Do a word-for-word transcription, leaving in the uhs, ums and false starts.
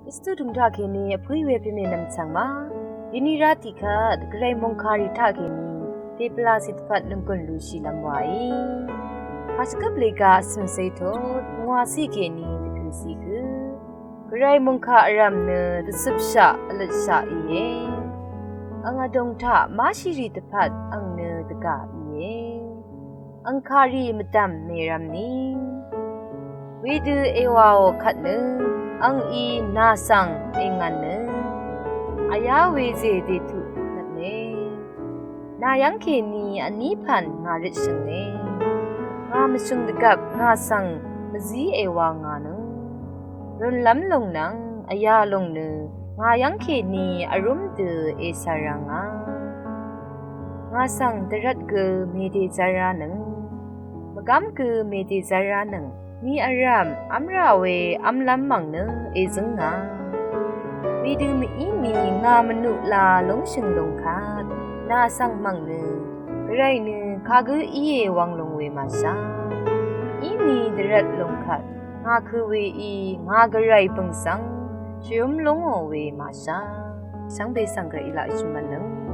Kristu dv̀ng taq kèní vpǿí we pèmè nv̀mchv̀ng ma. Yvní rá tiqkvt Gvray mòngkàrì taq kèní tepvlacì dvpvt nònggùn lushìlv́m wàí. Kàshvgøp lèga vsø̀n cé tut ngwàciq kèní dvgø̀ciq gø Gvray mòngkà vrv̀m nø dvcøpshaq vløtshaq íe. Ang vdòng taq máshìrì dvpvt ang nø dvgà íe. Ang kàrì mvdv̀m mèrvmni. Wedø èwàò kvt nø angí nà svng èngv̀n nø vyá wezè dètuq kvtne. Nà yv́ng kèní vní pv̀n ngà røtshø̀ngne. Ngà mvshø̀ng dvgvp ngà svng mvzí èwā ngà nø. Rø̀nlv́m lòng nvng vyā lòng nø ngà yv́ng kèní vrúm dø ècv̀r rvngà. Ngà svng dvrvt gø mèdèzv́r ránøng, mvgv́m gø mèdèzv́r ránøng, ni vrv̀m v́mrà we v́mlv́m mv̀ng nø èzǿng ngà. Wedø mv-í ni ngà mvnuq la lúngshø̀ng lùng kvt, nà svng mv̀ng nø, Gvray nø kagǿ íe wvng lùng we màshá. Í ni dvrvt lùng kvt, ngà kø weí, ngà Gvray bø̀ng svng, shvyúm lúngò we màshá. Shvngbe svng Gvray í laq shvmv̄nnøng.